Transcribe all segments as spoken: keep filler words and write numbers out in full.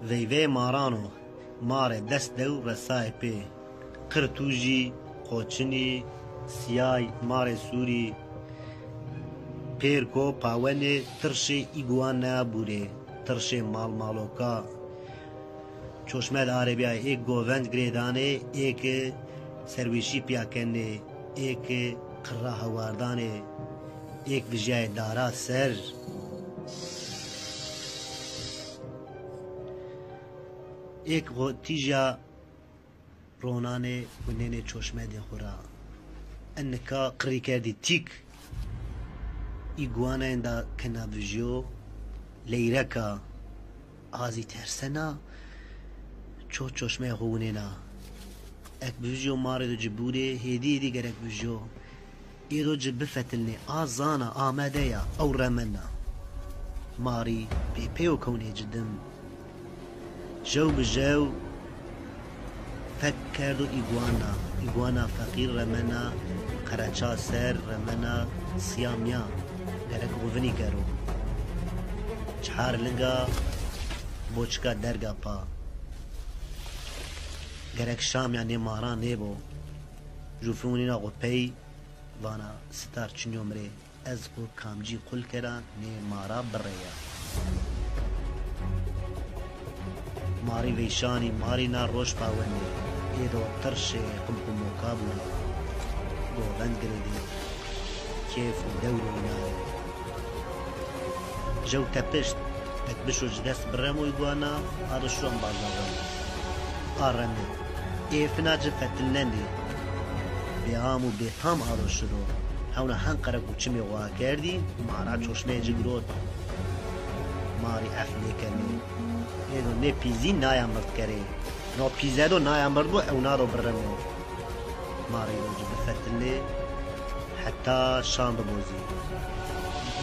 Veyveyê maran o. Marê dest dew resayê pê. Qirtûjî, qoçinî, siyay, marê sûrî, pêrko, pawenê, tirşê îguana bûrê, tirşê malmaloka. Çoşme de arebîyayê, êk govend girêdanê, êk serwêşî pîya kenê, êk qirra hewardanê, êk vijyayê dara ser. Êk xo tîja ronanê winenê çoşmedê xo ra. En nika qirî kerdî tîk. Îguanayên da kena vijyo, leyreka. A zî tersena, ço çoşmeyê xo winêna. Ek vijyo marê do ci bûrê, hêdî hêdî gerek vijyo. Êdo ci bifetilnê, a zana, amade ya, ew remena. Marî pê pêyo kewnê ci dim. Jew bi jew fek kerdo îguana. Îguana feqîr remena, qereça ser remena, siyamya. Gerek xo vinî kero. Çar linga boçika derga pa. Gerek şamya nê maran nêbo. Jûfin winîna xo pey, vana, sitar çinyo mi rê, ez xo kamcî qul kera nê mara bireya. Marî veyşanî, marî na roj pawenê, êdo tirşê qimqimoka bûne. Govend girêdê, kêf û dewr oynayê. Jew tepişt, ek bişo ci dest biremo îguana, a do şiro embazan remo. A remê. Ê fina ci fetilnenê. Bêam û bêtam a do şiro. Hewna hen qerek û çimê xo akerdî, mara çoşmeyê ci girot. Marî ef nêkenê. Êdo nê pîzî naya mird kerê. No pîze do naya mird bo, ewna do biremo. Marî do ci bifetilnê, heta şan bibo zî.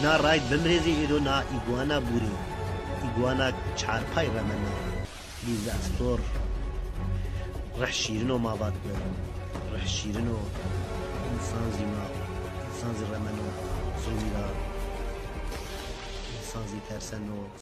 Na rayî bimirê zî êdo na îguana bûrê. Îguana çarpay remena. Bîze estor. Rih şîrin o ma vatbi. Rih şîrin o. Însan zî ma, însan zî remeno zulmî ra. Însan zî terseno.